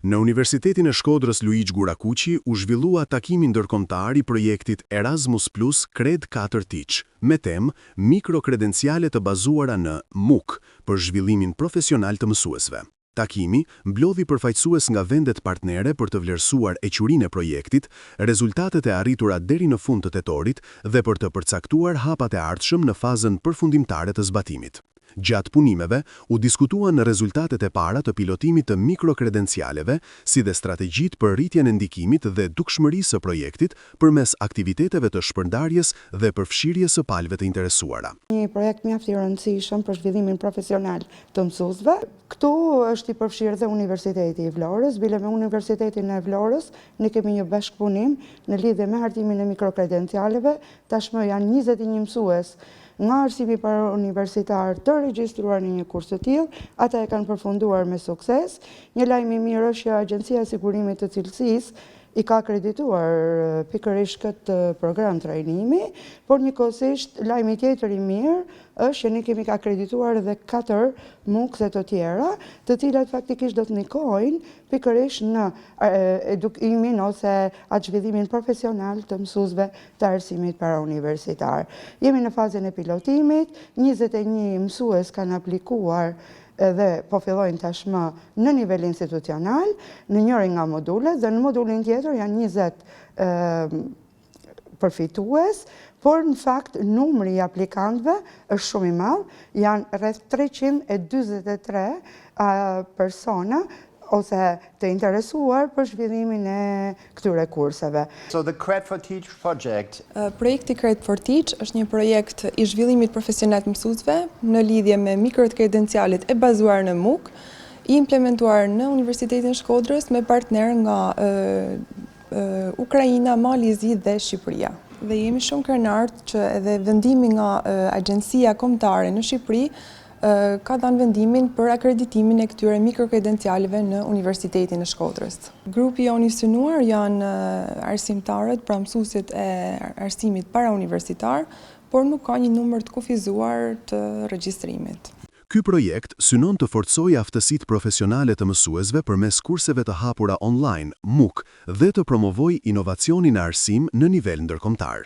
Në Universitetin e Shkodrës Luigj Gurakuqi u zhvillua takimi ndërkombëtar i projektit Erasmus Plus Cred 4 Teach, me temë Mikrokredenciale të bazuara në MOOC për zhvillimin profesional të mësuesve. Takimi mblodhi përfaqësues nga vendet partnere për të vlerësuar ecurinë e projektit, rezultatet e arritura deri në fund të tetorit dhe për të përcaktuar hapat e ardhshëm në fazën përfundimtare të zbatimit. Gjatë punimeve, u diskutuan rezultatet e para të pilotimit të mikrokredencialeve, si dhe strategjitë për rritjen e ndikimit dhe dukshmërisë së projektit përmes aktiviteteve të shpërndarjes dhe përfshirjes së palëve të interesuara. Një projekt mjaft i rëndësishëm për zhvillimin profesional të mësuesve. Këtu është i përfshirë dhe Universiteti i Vlorës, bile me Universitetin e Vlorës ne kemi një bashkëpunim në lidhje me hartimin e mikrokredencialeve, tashmë janë 21 mësues nga arsimi parauniversitar të regjistruar në një kurs të tillë, ata e kanë përfunduar me sukses. Një lajm i mirë është që Agjencia e Sigurimit të Cilësisë i ka akredituar pikërisht këtë program trajnimi, por njëkohësisht lajmi tjetër i mirë është që ne kemi akredituar edhe 4 MOOC-e të tjera, të cilat faktikisht do të ndikojnë pikërisht në edukimin ose atë zhvillimin profesional të mësuesve të arsimit parauniversitar. Jemi në fazën e pilotimit, 21 mësues kanë aplikuar dhe po fillojnë tashmë në nivel institucional, në njërin nga modulet dhe në modulin tjetër janë 20 përfitues, por në fakt numri i aplikantëve është shumë i madh, janë rreth 343 persona ose të interesuar për zhvillimin e këtyre kurseve. So the Cred for Teach project. Projekti Cred for Teach është një projekt i zhvillimit profesional të mësuesve në lidhje me mikrokredencialet e bazuar në MOOC, i implementuar në Universitetin e Shkodrës me partner nga Ukraina, Mali i Zi dhe Shqipëria. Dhe jemi shumë krenar që edhe vendimi nga Agjencia Kombëtare në Shqipëri ka dhënë vendimin për akreditimin e këtyre mikrokredencialeve në Universitetin e Shkodrës. Grupi jonë i synuar janë arsimtarët, pra mësuesit e arsimit parauniversitar, por nuk ka një numër të kufizuar të regjistrimit. Ky projekt synon të forcojë aftësitë profesionale të mësuesve përmes kurseve të hapura online, MOOC, dhe të promovojë inovacionin në arsim në nivel ndërkombëtar.